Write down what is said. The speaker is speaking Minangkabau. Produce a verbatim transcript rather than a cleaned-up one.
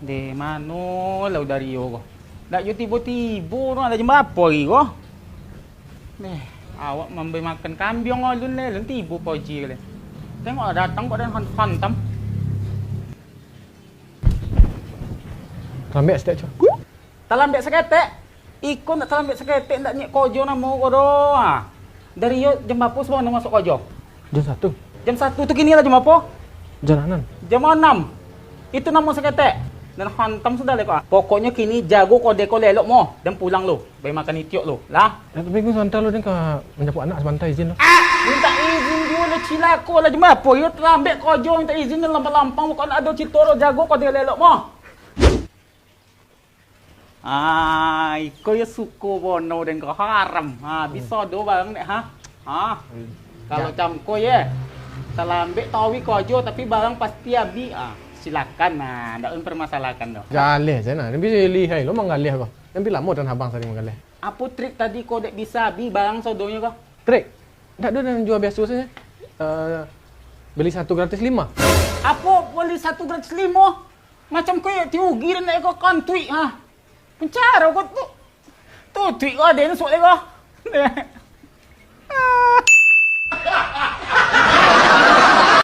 Deh, mano lah Dario ko? Ndak jo tibo-tibo tu, lah jam barapo ari ko? Deh, awak mambari makan kambiang alun lai, alun tibo Fauji lai. Tengoklah datang kok den han-, hantam. Talambek saketek, Cok. Talambek saketek? Iko ndak talambek saketek, ndak niaik kojo namo ko doh. Ah. Dario jam barapo subahan masuak kojo? Jam satu. Jam satu tu kini lah jam barapo? Jam anam. Jam anam. Itu namo saketek. Den hantam sudah lai ko. Ah. Pokoknyo kini jago kode ko elok-elok mo. Den pulang lu. Pai makan itiok lu. Lah. Ya, tapi ko sabanta lu, den ka manjapuik anak sabanta, izin lu. Ah! Mintak izin juo lah, cilako lah, jam barapo? Iyo talambek kojo mintak izin, lampang-lampang, pokoknyo ado carito, jago kode elok-elok mo. Ah, iko yo suko bono den ko, haram. Ha, biso do barang dek, ha? Ha. Kalau cam ko ye, talambek tawi kojo tapi barang pasti abih. Ah, silakan. Nah, ndak mempermasalahkan doh. Jaleh sajo nah. Tapi lihai lo manggaleh ko. Tapi lamo tanah abang saling manggaleh. Apo trik tadi ko dek bisa abih barang sadonyo ko? Trik? Ndak ado, nan jua biaso sajo. Eh, beli satu gratis limo. Apo beli satu gratis limo? Macam ko yo tiugi dan ndak ko kantuik, ha. Pencaro ko tu. Tu tuik ko aden sok lai ko.